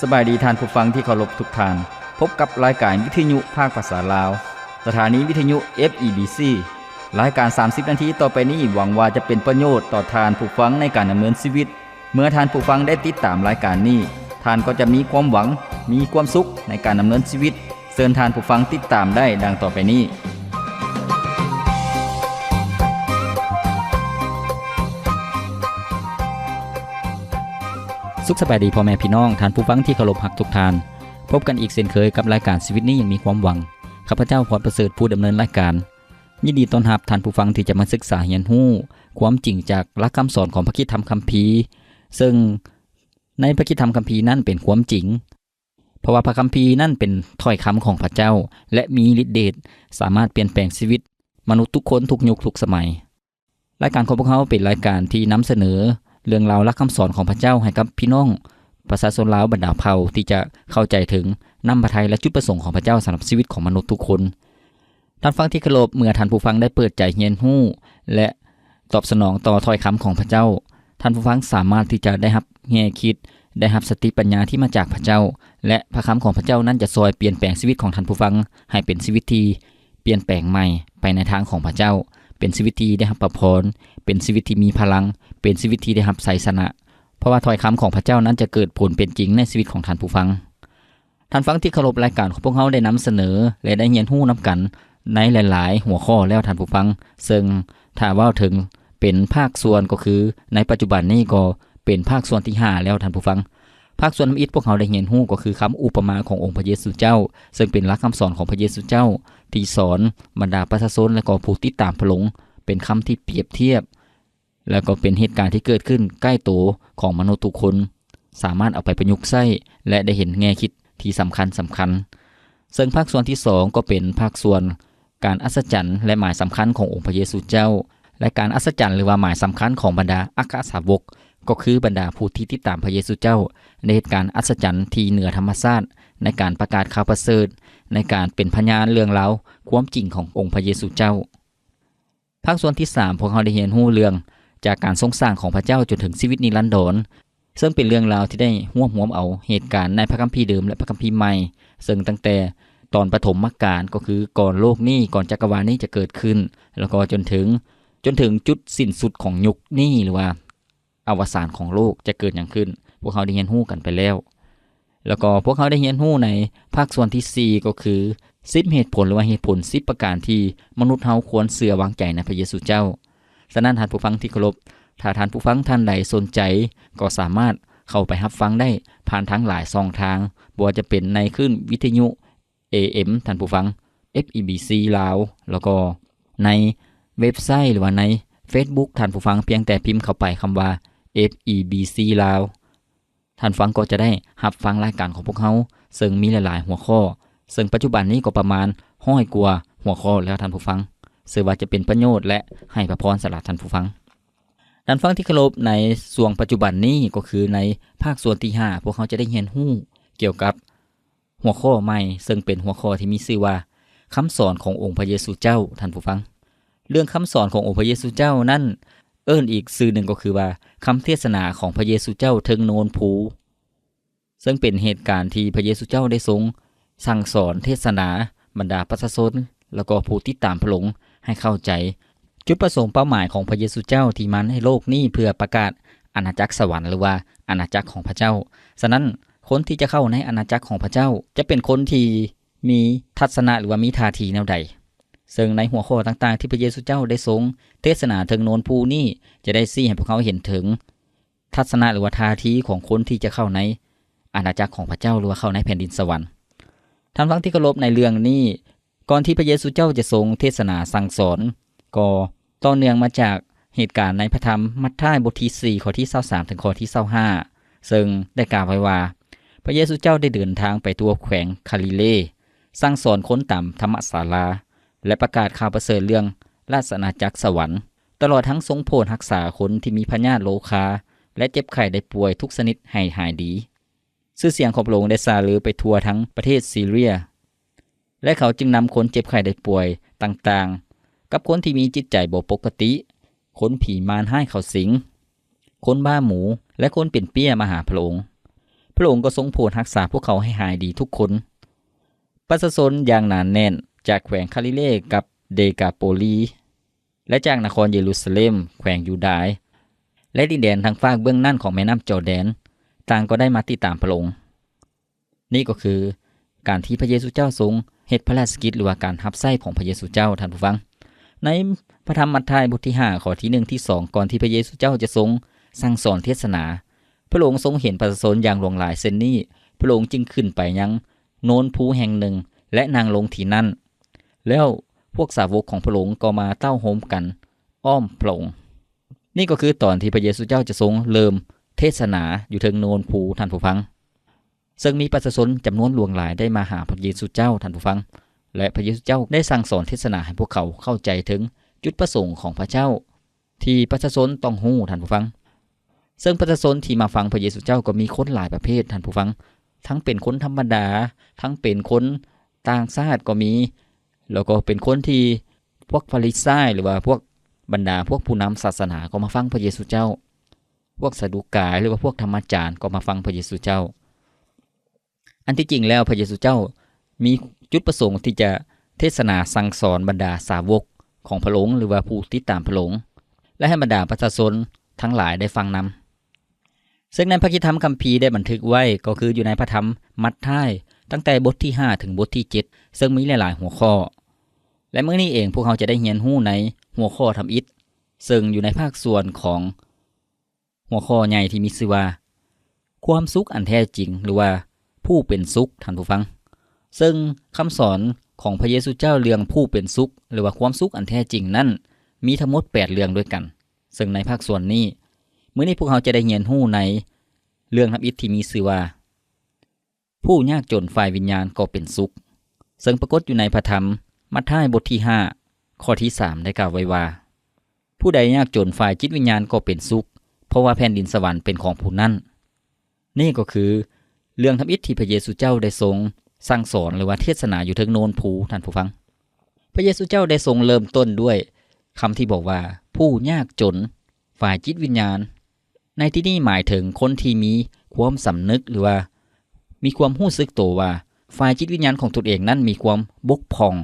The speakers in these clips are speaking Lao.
ສະບາຍດີທ່ານຜູ້ຟັງທີ່ເຄົາລົບທຸກທ່ານ. ພົບກັບລາຍການວິທະຍຸພາກພາສາລາວ, ສະຖານີວິທະຍຸ ເອຟ ອີ ບີ ຊີ. ລາຍການສາມສິບນາທີຕໍ່ໄປນີ້ ຫວັງວ່າຈະເປັນປະໂຫຍດຕໍ່ທ່ານຜູ້ຟັງໃນການດຳເນີນຊີວິດ. ເມື່ອທ່ານຜູ້ຟັງໄດ້ຕິດຕາມລາຍການນີ້, ທ່ານກໍຈະມີຄວາມຫວັງ, ມີຄວາມສຸກໃນການດຳເນີນຊີວິດ. ເຊີນທ່ານຜູ້ຟັງຕິດຕາມໄດ້ດັ່ງຕໍ່ໄປນີ້. ສຸກສະບາຍດີພໍ່ແມ່ພີ່ນ້ອງ, ທ່ານຜູ້ຟັງທີ່ເຄົາລົບຮັກທຸກທ່ານ. ພົບກັນອີກເຊັ່ນເຄີຍກັບລາຍການຊີວິດນີ້ຍັງມີຄວາມຫວັງ. ຂ້າພະເຈົ້າ ພອນປະເສີດ ຜູ້ດຳເນີນລາຍການ. ຍິນດີຕ້ອນຮັບທ່ານຜູ້ຟັງທີ່ຈະມາສຶກສາຮຽນຮູ້ຄວາມຈິງຈາກຫຼັກຄຳສອນຂອງພະຄຣິສຕະທຳຄຳພີ, ເຊິ່ງໃນພະຄຣິສຕະທຳຄຳພີນັ້ນເປັນຄວາມຈິງ. ເພາະວ່າພະຄຳພີນັ້ນເປັນຖ້ອຍຄຳຂອງພະເຈົ້າ ແລະ ມີລິດເດດ ສາມາດປ່ຽນແປງຊີວິດມະນຸດທຸກຄົນ ທຸກຍຸກທຸກສະໄໝ. ລາຍການຂອງພວກເຮົາເປັນລາຍການທີ່ນຳສະເໜີເລື່ອງລາວຫຼັກຄຳສອນຂອງພະເຈົ້າໃຫ້ກັບພີ່ນ້ອງປະຊາຊົນລາວບັນດາເຜົ່າ ທີ່ຈະເຂົ້າໃຈເຖິງນ້ຳພະໄທ ແລະ ຈຸດປະສົງຂອງພະເຈົ້າສຳລັບຊີວິດຂອງມະນຸດທຸກຄົນ. ທ່ານຟັງທີ່ເຄົາລົບ, ເມື່ອທ່ານຜູ້ຟັງໄດ້ເປີດໃຈຮຽນຮູ້ ແລະ ຕອບສະໜອງຕໍ່ຖ້ອຍຄຳຂອງພະເຈົ້າ, ທ່ານຜູ້ຟັງສາມາດທີ່ຈະໄດ້ຮັບແງ່ຄິດ, ໄດ້ຮັບສະຕິປັນຍາທີ່ມາຈາກພະເຈົ້າ, ແລະ ພະຄຳຂອງພະເຈົ້ານັ້ນຈະຊ່ອຍປ່ຽນແປງຊີວິດຂອງທ່ານຜູ້ຟັງໃຫ້ເປັນຊີວິດທີ່ປ່ຽນແປງໃໝ່ໄປໃນທາງຂອງພະເຈົ້າ, ເປັນຊີວິດທີ່ໄດ້ຮັບພະພອນ, ເປັນຊີວິດທີ່ມີພະລັງ, ເປັນຊີວິດທີ່ໄດ້ຮັບໄຊຊະນະ, ເພາະວ່າຖ້ອຍຄຳຂອງພະເຈົ້ານັ້ນຈະເກີດຜົນເປັນຈິງໃນຊີວິດຂອງທ່ານຜູ້ຟັງ. ທ່ານຟັງທີ່ເຄົາລົບ, ລາຍການຂອງພວກເຮົາໄດ້ນຳສະເໜີ ແລະ ໄດ້ຮຽນຮູ້ນຳກັນໃນຫຼາຍໆຫົວຂໍ້ແລ້ວທ່ານຜູ້ຟັງ, ເຊິ່ງຖ້າເວົ້າເຖິງເປັນພາກສ່ວນກໍຄືໃນປັດຈຸບັນນີ້ກໍເປັນພາກສ່ວນທີຫ້າແລ້ວທ່ານຜູ້ຟັງ. ພາກສ່ວນທຳອິດພວກເຮົາໄດ້ຮຽນຮູ້ກໍຄືຄຳອຸປະມາຂອງອົງພະເຢຊູເຈົ້າ, ເຊິ່ງເປັນຫຼັກຄຳສອນຂອງພະເຢຊູເຈົ້າທີ່ສອນບັນດາປະຊາຊົນ ແລະ ກໍຜູ້ຕິດຕາມພະອົງ, ເປັນຄຳທີ່ປຽບທຽບ ແລ້ວກໍເປັນເຫດການທີ່ເກີດຂຶ້ນໃກ້ໂຕຂອງມະນຸດທຸກຄົນ, ສາມາດເອົາໄປປະຍຸກໃຊ້ ແລະ ໄດ້ເຫັນແງ່ຄິດທີ່ສຳຄັນ, ສຳຄັນ. ເຊິ່ງພາກສ່ວນທີສອງກໍເປັນພາກສ່ວນການອັດສະຈັນ ແລະ ໝາຍສຳຄັນຂອງອົງພະເຢຊູເຈົ້າ ແລະ ການອັດສະຈັນ ຫຼືວ່າໝາຍສຳຄັນຂອງບັນດາອັກຄະສາວົກ, ກໍຄືບັນດາຜູ້ທີ່ຕິດຕາມພະເຢຊູເຈົ້າ ໄດ້ເຮັດການອັດສະຈັນທີ່ເໜືອທຳມະຊາດ ໃນການປະກາດຂ່າວປະເສີດ, ໃນການເປັນພະຍານເລື່ອງລາວຄວາມຈິງຂອງອົງພະເຢຊູເຈົ້າ. ພາກສ່ວນທີສາມ ພວກເຮົາໄດ້ຮຽນຮູ້ເລື່ອງຈາກການຊົງສ້າງຂອງພະເຈົ້າຈົນເຖິງຊີວິດນິລັນດອນ, ເຊິ່ງເປັນເລື່ອງລາວທີ່ໄດ້ຮວບຮວມເອົາເຫດການໃນພະຄຳພີເດີມ ແລະ ພະຄຳພີໃໝ່, ເຊິ່ງຕັ້ງແຕ່ຕອນປະຖົມມະການ, ກໍຄືກ່ອນໂລກນີ້, ກ່ອນຈັກກະວານນີ້ຈະເກີດຂຶ້ນ, ແລ້ວກໍຈົນເຖິງ, ຈົນເຖິງຈຸດສິ້ນສຸດຂອງຍຸກນີ້ ຫຼືວ່າ ອະວະສານຂອງໂລກຈະເກີດຫຍັງຂຶ້ນ, ພວກເຮົາໄດ້ຮຽນຮູ້ກັນໄປແລ້ວ. ແລ້ວກໍພວກເຮົາໄດ້ຮຽນຮູ້ໃນພາກສ່ວນທີສີ່ ກໍຄື ສິບເຫດຜົນ ຫຼືວ່າເຫດຜົນສິບປະການທີ່ມະນຸດເຮົາຄວນເຊື່ອວາງໃຈໃນພະເຢຊູເຈົ້າ. ສະນັ້ນທ່ານຜູ້ຟັງທີ່ເຄົາລົບ, ຖ້າທ່ານຜູ້ຟັງທ່ານໃດສົນໃຈ ກໍສາມາດເຂົ້າໄປຮັບຟັງໄດ້ຜ່ານທາງຫຼາຍຊ່ອງທາງ, ບໍ່ວ່າຈະເປັນໃນຄື້ນວິທະຍຸ ເອເອັມ ທ່ານຜູ້ຟັງ ເອຟ ອີ ບີ ຊີ ລາວ, ແລ້ວກໍໃນເວັບໄຊ ຫຼືວ່າໃນເຟສບຸກ ທ່ານຜູ້ຟັງພຽງແຕ່ພິມເຂົ້າໄປຄຳວ່າ ເອຟ ອີ ບີ ຊີ ລາວ, ທ່ານຟັງກໍຈະໄດ້ຮັບຟັງລາຍການຂອງພວກເຮົາ, ເຊິ່ງມີຫຼາຍໆຫົວຂໍ້, ເຊິ່ງປັດຈຸບັນນີ້ກໍປະມານຮ້ອຍກວ່າຫົວຂໍ້ແລ້ວທ່ານຜູ້ຟັງ. ເຊື່ອວ່າຈະເປັນປະໂຫຍດ ແລະ ໃຫ້ພະພອນສຳລັບທ່ານຜູ້ຟັງ. ທ່ານຟັງທີ່ເຄົາລົບ, ໃນຊ່ວງປັດຈຸບັນນີ້ ກໍຄືໃນພາກສ່ວນທີຫ້າ ພວກເຮົາຈະໄດ້ຮຽນຮູ້ກ່ຽວກັບ ຫົວຂໍ້ໃໝ່, ເຊິ່ງເປັນຫົວຂໍ້ທີ່ມີຊື່ວ່າ ຄຳສອນຂອງອົງພະເຢຊູເຈົ້າ, ທ່ານຜູ້ຟັງ. ເລື່ອງຄຳສອນຂອງອົງພະເຢຊູເຈົ້ານັ້ນ ເອີ້ນອີກຊື່ໜຶ່ງກໍຄືວ່າ ຄຳເທດສະໜາຂອງພະເຢຊູເຈົ້າເທິງໂນນພູ, ເຊິ່ງເປັນເຫດການທີ່ພະເຢຊູເຈົ້າໄດ້ຊົງສັ່ງສອນເທດສະໜາບັນດາປະຊາຊົນ ແລ້ວກໍຜູ້ຕິດຕາມພະອົງໃຫ້ເຂົ້າໃຈ ຈຸດປະສົງເປົ້າໝາຍຂອງພະເຢຊູເຈົ້າທີ່ມາໃນໂລກນີ້ເພື່ອປະກາດອານາຈັກສະຫວັນ ຫຼືວ່າອານາຈັກຂອງພະເຈົ້າ. ສະນັ້ນ, ຄົນທີ່ຈະເຂົ້າໃນອານາຈັກຂອງພະເຈົ້າ ຈະເປັນຄົນທີ່ມີທັດສະນະ ຫຼືວ່າມີທ່າທີແນວໃດ? ເຊິ່ງໃນຫົວຂໍ້ຕ່າງໆທີ່ພະເຢຊູເຈົ້າໄດ້ຊົງເທດສະໜາເທິງໂນນພູນີ້ ຈະໄດ້ຊີ້ໃຫ້ພວກເຮົາເຫັນເຖິງທັດສະນະ ຫຼືວ່າທ່າທີຂອງຄົນທີ່ຈະເຂົ້າໃນອານາຈັກຂອງພະເຈົ້າ ຫຼືວ່າເຂົ້າໃນແຜ່ນດິນສະຫວັນ. ທ່ານຟັງທີ່ເຄົາລົບ, ໃນເລື່ອງນີ້ ກ່ອນທີ່ພະເຢຊູເຈົ້າຈະຊົງເທດສະໜາສັ່ງສອນ ກໍຕໍ່ເນື່ອງມາຈາກເຫດການໃນພະທຳມັດທາຍບົດທີສີ່ ຂໍ້ທີຊາວສາມ ເຖິງຂໍ້ທີຊາວຫ້າ ເຊິ່ງໄດ້ກ່າວໄວ້ວ່າ ພະເຢຊູເຈົ້າໄດ້ເດີນທາງໄປທົ່ວແຂວງຄາລີເລ, ສັ່ງສອນຄົນຕາມທຳມະສາລາ ແລະ ປະກາດຂ່າວປະເສີດເລື່ອງລາຊະອານາຈັກສະຫວັນ, ຕະຫຼອດທັງຊົງໂຜດຮັກສາຄົນທີ່ມີພະຍາດໂລຄາ ແລະ ເຈັບໄຂ້ໄດ້ປ່ວຍທຸກຊະນິດໃຫ້ຫາຍດີ. ຊື່ສຽງຂອງພະອົງໄດ້ຊ່າລືໄປທົ່ວທັງປະເທດຊີເຣຍ, ແລະ ເຂົາຈຶ່ງນຳຄົນເຈັບໄຂ້ໄດ້ປ່ວຍຕ່າງໆ, ກັບຄົນທີ່ມີຈິດໃຈບໍ່ປົກກະຕິ, ຄົນຜີມານຮ້າຍເຂົ້າສິງ, ຄົນບ້າໝູ ແລະ ຄົນເປັນເປ້ຍມາຫາພະອົງ. ພະອົງກໍຊົງໂຜດຮັກສາພວກເຂົາໃຫ້ຫາຍດີທຸກຄົນ. ປະຊາຊົນຢ່າງໜາແໜ້ນຈາກແຂວງຄາລີເລກັບເດກາໂປລີ ແລະ ຈາກນະຄອນເຢຣູຊາເລັມ, ແຂວງຢູດາຍ ແລະ ດິນແດນທາງຟາກເບື້ອງນັ້ນຂອງແມ່ນ້ຳຈໍແດນ ຕ່າງກໍໄດ້ມາຕິດຕາມພະອົງ. ນີ້ກໍຄືການທີ່ພະເຢຊູເຈົ້າຊົງເຮັດພະລາຊະກິດ ຫຼືວ່າການຮັບໃຊ້ຂອງພະເຢຊູເຈົ້າ, ທ່ານຜູ້ຟັງ. ໃນພະທຳມັດທາຍບົດທີຫ້າ ຂໍ້ທີໜຶ່ງ ທີສອງ ກ່ອນທີ່ພະເຢຊູເຈົ້າຈະຊົງສັ່ງສອນເທດສະໜາ, ພະອົງຊົງເຫັນປະຊາຊົນຢ່າງຫຼວງຫຼາຍເຊັ່ນນີ້, ພະອົງຈຶ່ງຂຶ້ນໄປຍັງໂນນພູແຫ່ງໜຶ່ງ ແລະ ນັ່ງລົງທີ່ນັ້ນ. ແລ້ວພວກສາວົກຂອງພະອົງກໍມາເຕົ້າໂຮມກັນອ້ອມພະອົງ. ນີ້ກໍຄືຕອນທີ່ພະເຢຊູເຈົ້າຈະຊົງເລີ່ມເທດສະໜາຢູ່ເທິງໂນນພູ, ທ່ານຜູ້ຟັງ. ເຊິ່ງມີປະຊາຊົນຈຳນວນຫຼວງຫຼາຍໄດ້ມາຫາພະເຢຊູເຈົ້າ, ທ່ານຜູ້ຟັງ, ແລະ ພະເຢຊູເຈົ້າໄດ້ສັ່ງສອນເທດສະໜາໃຫ້ພວກເຂົາເຂົ້າໃຈເຖິງຈຸດປະສົງຂອງພະເຈົ້າ ທີ່ປະຊາຊົນຕ້ອງຮູ້, ທ່ານຜູ້ຟັງ. ເຊິ່ງປະຊາຊົນທີ່ມາຟັງພະເຢຊູເຈົ້າກໍມີຄົນຫຼາຍປະເພດ, ທ່ານຜູ້ຟັງ, ທັງເປັນຄົນທຳມະດາ, ທັງເປັນຄົນຕ່າງຊາດກໍມີ, ແລ້ວກໍເປັນຄົນທີ່ພວກຟາຣິຊາຍ ຫຼືວ່າພວກບັນດາພວກຜູ້ນຳສາສະໜາກໍມາຟັງພະເຢຊູເຈົ້າ. ພວກສະດູກາຍ ຫຼືວ່າພວກທຳມະຈານກໍມາຟັງພະເຢຊູເຈົ້າ. ອັນທີ່ຈິງແລ້ວ ພະເຢຊູເຈົ້າມີຈຸດປະສົງທີ່ຈະເທດສະໜາສັ່ງສອນບັນດາສາວົກຂອງພະອົງ ຫຼືວ່າຜູ້ຕິດຕາມພະອົງ ແລະ ໃຫ້ບັນດາປະຊາຊົນທັງຫຼາຍໄດ້ຟັງນຳ. ເຊິ່ງໃນພະຄຣິສຕະທຳຄຳພີໄດ້ບັນທຶກໄວ້ ກໍຄືຢູ່ໃນພະທຳມັດທາຍ ຕັ້ງແຕ່ບົດທີຫ້າເຖິງບົດທີເຈັດ ເຊິ່ງມີຫຼາຍໆຫົວຂໍ້. ແລະ ມື້ນີ້ເອງພວກເຮົາຈະໄດ້ຮຽນຮູ້ໃນຫົວຂໍ້ທຳອິດ ເຊິ່ງຢູ່ໃນພາກສ່ວນຂອງ ຫົວຂໍ້ໃຫຍ່ທີ່ມີຊື່ວ່າ ຄວາມສຸກອັນແທ້ຈິງ ຫຼືວ່າ ຜູ້ເປັນສຸກ, ທ່ານຜູ້ຟັງ. ເຊິ່ງຄຳສອນຂອງພະເຢຊູເຈົ້າເລື່ອງຜູ້ເປັນສຸກ ຫຼືວ່າ ຄວາມສຸກອັນແທ້ຈິງນັ້ນ ມີທັງໝົດແປດເລື່ອງດ້ວຍກັນ. ເຊິ່ງໃນພາກສ່ວນນີ້, ມື້ນີ້ພວກເຮົາຈະໄດ້ຮຽນຮູ້ໃນເລື່ອງທຳອິດທີ່ມີຊື່ວ່າ ຜູ້ຍາກຈົນຝ່າຍວິນຍານກໍເປັນສຸກ, ເຊິ່ງປາກົດຢູ່ໃນພະທຳມັດທາຍບົດທີຫ້າ ຂໍ້ທີສາມ ໄດ້ກ່າວໄວ້ວ່າ, ຜູ້ໃດຍາກຈົນຝ່າຍຈິດວິນຍານກໍເປັນສຸກ, ເພາະວ່າແຜ່ນດິນສະຫວັນເປັນຂອງຜູ້ນັ້ນ. ນີ້ກໍຄືເລື່ອງທຳອິດທີ່ພະເຢຊູເຈົ້າໄດ້ຊົງສັ່ງສອນ ຫຼືວ່າເທດສະໜາຢູ່ເທິງໂນນພູ, ທ່ານຜູ້ຟັງ. ພະເຢຊູເຈົ້າໄດ້ຊົງເລີ່ມຕົ້ນດ້ວຍຄຳທີ່ບອກວ່າ ຜູ້ຍາກຈົນຝ່າຍຈິດວິນຍານ. ໃນທີ່ນີ້ໝາຍເຖິງຄົນທີ່ມີຄວາມສຳນຶກ ຫຼືວ່າມີຄວາມຮູ້ສຶກໂຕວ່າ ຝ່າຍຈິດວິນຍານຂອງຕົນເອງນັ້ນມີຄວາມບົກຜ່ອງ,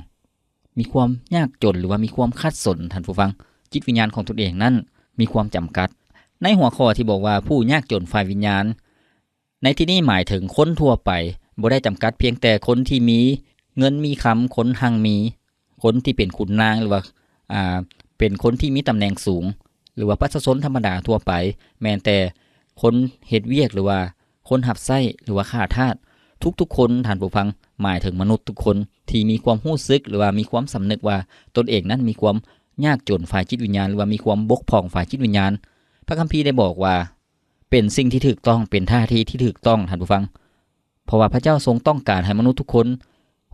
ມີຄວາມຍາກຈົນ ຫຼືວ່າມີຄວາມຂັດສົນ, ທ່ານຜູ້ຟັງ, ຈິດວິນຍານຂອງຕົນເອງນັ້ນມີຄວາມຈຳກັດ. ໃນຫົວຂໍ້ທີ່ບອກວ່າ ຜູ້ຍາກຈົນຝ່າຍວິນຍານ ໃນທີ່ນີ້ໝາຍເຖິງຄົນທົ່ວໄປ, ບໍ່ໄດ້ຈຳກັດພຽງແຕ່ຄົນທີ່ມີເງິນມີຄຳ, ຄົນຮັ່ງມີ, ຄົນທີ່ເປັນຂຸນນາງ ຫຼືວ່າ ອ່າ ເປັນຄົນທີ່ມີຕຳແໜ່ງສູງ ຫຼືວ່າປະຊາຊົນທຳມະດາທົ່ວໄປ, ແມ່ນແຕ່ຄົນເຮັດວຽກ ຫຼືວ່າຄົນຮັບໃຊ້ ຫຼືວ່າຂ້າທາດ. ທຸກໆຄົນ, ທ່ານຜູ້ຟັງ, ໝາຍເຖິງມະນຸດທຸກຄົນທີ່ມີຄວາມຮູ້ສຶກ ຫຼືວ່າມີຄວາມສຳນຶກວ່າຕົນເອງນັ້ນມີຄວາມຍາກຈົນຝ່າຍຈິດວິນຍານ ຫຼືວ່າມີຄວາມບົກຜ່ອງຝ່າຍຈິດວິນຍານ. ພະຄຳພີໄດ້ບອກວ່າ ເປັນສິ່ງທີ່ຖືກຕ້ອງ, ເປັນທ່າທີທີ່ຖືກຕ້ອງ, ທ່ານຜູ້ຟັງ. ເພາະວ່າພະເຈົ້າຊົງຕ້ອງການໃຫ້ມະນຸດທຸກຄົນ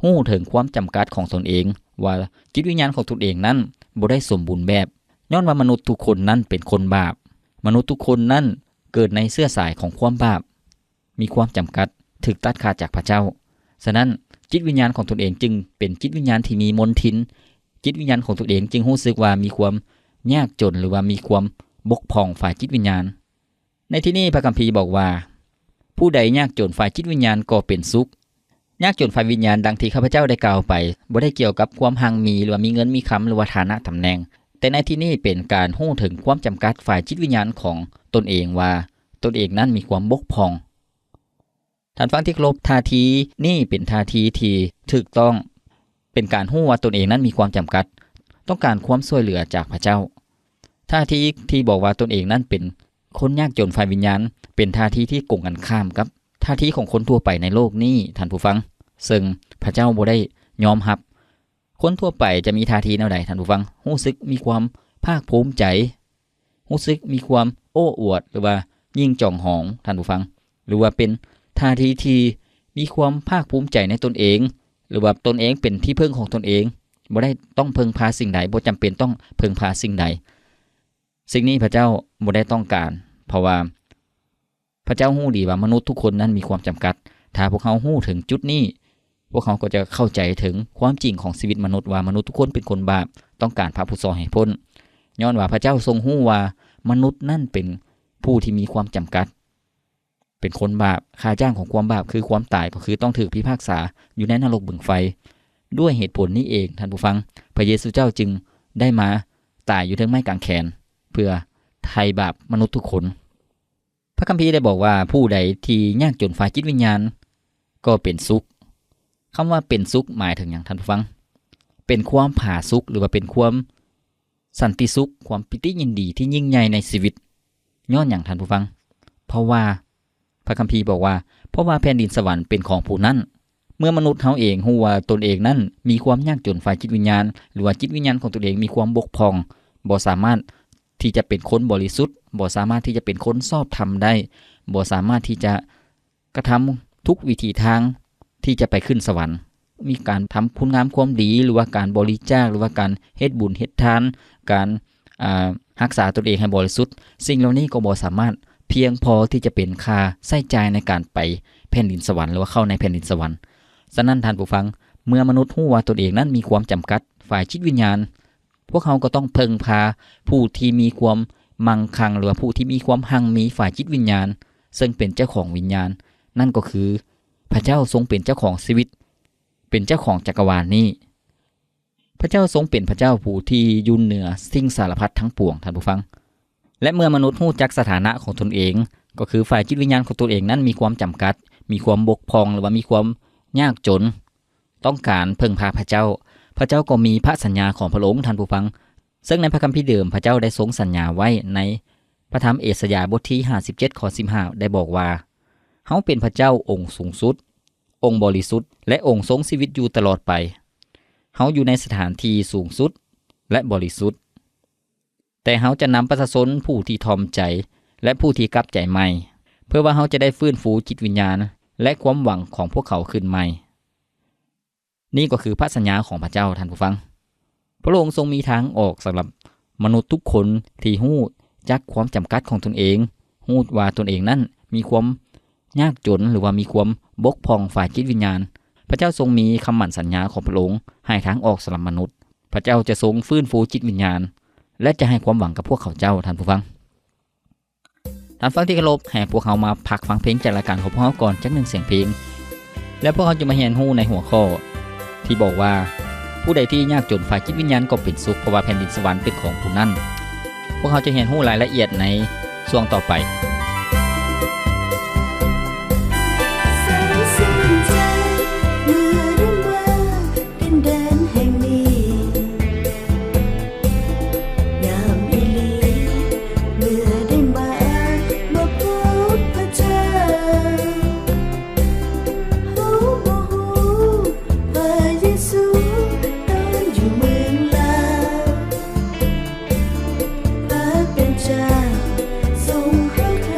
ຮູ້ເຖິງຄວາມຈຳກັດຂອງຕົນເອງ, ວ່າຈິດວິນຍານຂອງຕົນເອງນັ້ນບໍ່ໄດ້ສົມບູນແບບ, ຍ້ອນວ່າມະນຸດທຸກຄົນນັ້ນເປັນຄົນບາບ. ມະນຸດທຸກຄົນນັ້ນເກີດໃນເຊື້ອສາຍຂອງຄວາມບາບ, ມີຄວາມຈຳກັດ, ຖືກຕັດຂາດຈາກພະເຈົ້າ. ສະນັ້ນ, ຈິດວິນຍານຂອງຕົນເອງຈຶ່ງເປັນຈິດວິນຍານທີ່ມີມົນທິນ, ຈິດວິນຍານຂອງຕົນເອງຈຶ່ງຮູ້ສຶກວ່າມີຄວາມຍາກຈົນ ຫຼືວ່າມີຄວາມບົກຜ່ອງຝ່າຍຈິດວິນຍານ. ໃນທີ່ນີ້ພະຄຳພີບອກວ່າ, ຜູ້ໃດຍາກຈົນຝ່າຍຈິດວິນຍານກໍເປັນສຸກ. ຍາກຈົນຝ່າຍວິນຍານດັ່ງທີ່ຂ້າພະເຈົ້າໄດ້ກ່າວໄປ ບໍ່ໄດ້ກ່ຽວກັບຄວາມຮັ່ງມີ ຫຼືວ່າມີເງິນມີຄຳ ຫຼືວ່າຖານະຕຳແໜ່ງ, ແຕ່ໃນທີ່ນີ້ເປັນການຮູ້ເຖິງຄວາມຈຳກັດຝ່າຍຈິດວິນຍານຂອງຕົນເອງວ່າ ຕົນເອງນັ້ນມີຄວາມບົກຜ່ອງ. ທ່ານຟັງທີ່ເຄົາລົບ, ທ່າທີນີ້ເປັນທ່າທີທີ່ຖືກຕ້ອງ, ເປັນການຮູ້ວ່າຕົນເອງນັ້ນມີຄວາມຈຳກັດ, ຕ້ອງການຄວາມຊ່ວຍເຫຼືອຈາກພະເຈົ້າ. ທ່າທີທີ່ບອກວ່າຕົນເອງນັ້ນເປັນຄົນຍາກຈົນຝ່າຍວິນຍານ ເປັນທ່າທີທີ່ກົງກັນຂ້າມກັບທ່າທີຂອງຄົນທົ່ວໄປໃນໂລກນີ້, ທ່ານຜູ້ຟັງ, ເຊິ່ງພະເຈົ້າບໍ່ໄດ້ຍອມຮັບ. ຄົນທົ່ວໄປຈະມີທ່າທີແນວໃດ, ທ່ານຜູ້ຟັງ? ຮູ້ສຶກມີຄວາມພາກພູມໃຈ, ຮູ້ສຶກມີຄວາມໂອ້ອວດ ຫຼືວ່າຍິ່ງຈອງຫອງ, ທ່ານຜູ້ຟັງ, ຫຼືວ່າເປັນທ່າທີທີ່ມີຄວາມພາກພູມໃຈໃນຕົນເອງ, ຫຼືວ່າຕົນເອງເປັນທີ່ເພິ່ງຂອງຕົນເອງ, ບໍ່ໄດ້ຕ້ອງເພິ່ງພາສິ່ງໃດ, ບໍ່ຈຳເປັນຕ້ອງເພິ່ງພາສິ່ງໃດ. ສິ່ງນີ້ພະເຈົ້າບໍ່ໄດ້ຕ້ອງການ, ເພາະວ່າ ພະເຈົ້າຮູ້ດີວ່າມະນຸດທຸກຄົນນັ້ນມີຄວາມຈຳກັດ. ຖ້າພວກເຮົາຮູ້ເຖິງຈຸດນີ້, ພວກເຮົາກໍຈະເຂົ້າໃຈເຖິງຄວາມຈິງຂອງຊີວິດມະນຸດ, ວ່າມະນຸດທຸກຄົນເປັນຄົນບາບ, ຕ້ອງການພະຜູ້ຊ່ອຍໃຫ້ພົ້ນ. ຍ້ອນວ່າພະເຈົ້າຊົງຮູ້ວ່າມະນຸດນັ້ນເປັນຜູ້ທີ່ມີຄວາມຈຳກັດ. ປັນຄົນບາບ, ຄ່າຈ້າງຂອງຄວາມບາບຄືຄວາມຕາຍ, ກໍຄືຕ້ອງຖືກພິພາກສາຢູ່ໃນນະລົກບຶງໄຟ. ດ້ວຍເຫດຜົນນີ້ເອງ, ທ່ານຜູ້ຟັງ, ພະເຢຊູເຈົ້າຈຶ່ງໄດ້ມາຕາຍຢູ່ເທິງໄມ້ກາງແຂນ ເພື່ອໄຖ່ບາບມະນຸດທຸກຄົນ. ພະຄຳພີໄດ້ບອກວ່າ ຜູ້ໃດທີ່ຍາກຈົນຝ່າຍຈິດວິນຍານກໍເປັນສຸກ. ຄຳວ່າເປັນສຸກໝາຍເຖິງຫຍັງ, ທ່ານຜູ້ຟັງ? ເປັນຄວາມຜາສຸກ ຫຼືວ່າເປັນຄວາມສັນຕິສຸກ, ຄວາມປີຕິຍິນດີທີ່ຍິ່ງໃຫຍ່ໃນຊີວິດ. ຍ້ອນຫຍັງ, ທ່ານຜູ້ຟັງ? ເພາະວ່າພະຄຳພີບອກວ່າ ເພາະວ່າແຜ່ນດິນສະຫວັນເປັນຂອງຜູ້ນັ້ນ. ເມື່ອມະນຸດເຮົາເອງຮູ້ວ່າຕົນເອງນັ້ນມີຄວາມຍາກຈົນຝ່າຍຈິດວິນຍານ ຫຼືວ່າຈິດວິນຍານຂອງຕົນເອງມີຄວາມບົກຜ່ອງ, ບໍ່ສາມາດທີ່ຈະເປັນຄົນບໍລິສຸດ, ບໍ່ສາມາດທີ່ຈະເປັນຄົນຊອບທຳໄດ້, ບໍ່ສາມາດທີ່ຈະກະທຳທຸກວິທີທາງທີ່ຈະໄປຂຶ້ນສະຫວັນ, ມີການທຳຄຸນງາມຄວາມດີ ຫຼືວ່າການບໍລິຈາກ ຫຼືວ່າການເຮັດບຸນເຮັດທານ, ການ ອາ ຮັກສາຕົນເອງໃຫ້ບໍລິສຸດ, ສິ່ງເຫຼົ່ານີ້ກໍບໍ່ສາມາດພຽງພໍທີ່ຈະເປັນຄ່າໃຊ້ຈ່າຍໃນການໄປແຜ່ນດິນສະຫວັນ ຫຼືວ່າເຂົ້າໃນແຜ່ນດິນສະຫວັນ. ສະນັ້ນທ່ານຜູ້ຟັງ, ເມື່ອມະນຸດຮູ້ວ່າຕົນເອງນັ້ນມີຄວາມຈຳກັດຝ່າຍຈິດວິນຍານ, ພວກເຮົາກໍຕ້ອງເພິ່ງພາຜູ້ທີ່ມີຄວາມມັ່ງຄັ່ງ ຫຼືວ່າຜູ້ທີ່ມີຄວາມຮັ່ງມີຝ່າຍຈິດວິນຍານ, ເຊິ່ງເປັນເຈົ້າຂອງວິນຍານ, ນັ້ນກໍຄືພະເຈົ້າຊົງເປັນເຈົ້າຂອງຊີວິດ, ເປັນເຈົ້າຂອງຈັກກະວານນີ້. ພະເຈົ້າຊົງເປັນພະເຈົ້າຜູ້ທີ່ຢູ່ເໜືອສິ່ງສາລະພັດທັງປວງ, ທ່ານຜູ້ຟັງ. ແລະ ເມື່ອມະນຸດຮູ້ຈັກສະຖານະຂອງຕົນເອງ, ກໍຄືຝ່າຍຈິດວິນຍານຂອງຕົນເອງນັ້ນມີຄວາມຈຳກັດ, ມີຄວາມບົກຜ່ອງ ຫຼືວ່າມີຄວາມຍາກຈົນ, ຕ້ອງການເພິ່ງພາພະເຈົ້າ, ພະເຈົ້າກໍມີພະສັນຍາຂອງພະອົງ, ທ່ານຜູ້ຟັງ. ເຊິ່ງໃນພະຄຳພີເດີມ, ພະເຈົ້າໄດ້ຊົງສັນຍາໄວ້ໃນພະທຳເອສາຍາບົດທີຫ້າສິບເຈັດ ຂໍ້ສິບຫ້າ ໄດ້ບອກວ່າ, ເຮົາເປັນພະເຈົ້າອົງສູງສຸດ, ອົງບໍລິສຸດ ແລະ ອົງຊົງຊີວິດຢູ່ຕະຫຼອດໄປ. ເຮົາຢູ່ໃນສະຖານທີ່ສູງສຸດ ແລະ ບໍລິສຸດ. ແຕ່ເຮົາຈະນຳປະຊາຊົນຜູ້ທີ່ຖ່ອມໃຈ ແລະ ຜູ້ທີ່ກັບໃຈໃໝ່, ເພື່ອວ່າເຮົາຈະໄດ້ຟື້ນຟູຈິດວິນຍານ ແລະ ຄວາມຫວັງຂອງພວກເຂົາຄືນໃໝ່. ນີ້ກໍຄືພະສັນຍາຂອງພະເຈົ້າ, ທ່ານຜູ້ຟັງ. ພະອົງຊົງມີທາງອອກສຳລັບມະນຸດທຸກຄົນທີ່ຮູ້ຈັກຄວາມຈຳກັດຂອງຕົນເອງ, ຮູ້ວ່າຕົນເອງນັ້ນມີຄວາມຍາກຈົນ ຫຼືວ່າມີຄວາມບົກຜ່ອງຝ່າຍຈິດວິນຍານ. ພະເຈົ້າຊົງມີຄຳໝັ້ນສັນຍາຂອງພະອົງໃຫ້ທາງອອກສຳລັບມະນຸດ. ພະເຈົ້າຈະຊົງຟື້ນຟູຈິດວິນຍານ ແລະ ຈະໃຫ້ຄວາມຫວັງກັບພວກເຂົາເຈົ້າ, ທ່ານຜູ້ຟັງ. ທ່ານຜູ້ຟັງທີ່ເຄົາລົບ, ໃຫ້ພວກເຮົາມາພັກຟັງເພງຈາກລາຍການຂອງພວກເຮົາກ່ອນຈັກໜຶ່ງສຽງເພງ, ແລ້ວພວກເຮົາຈະມາຮຽນຮູ້ໃນຫົວຂໍ້ທີ່ບອກວ່າ, ຜູ້ໃດທີ່ຍາກຈົນຝ່າຍຈິດວິນຍານກໍເປັນສຸກ, ເພາະວ່າແຜ່ນດິນສະຫວັນເປັນຂອງຜູ້ນັ້ນ. ພວກເຮົາຈະຮຽນຮູ້ລາຍລະອຽດໃນຊ່ວງຕໍ່ໄປ. ແສນຊື່ນໃຈເມື່ອໄດ້ມາດິນແດນແຫ່ງນີ້, ງາມອີ່ຫຼີເມື່ອໄດ້ມາ ມາພົບພະເຈົ້າ. ເຮົາບໍ່ຮູ້ພະເຢຊູຕອນຢູ່ເມືອງລາວ, ພະເປັນເຈົ້າຊົງເຮົາເຂ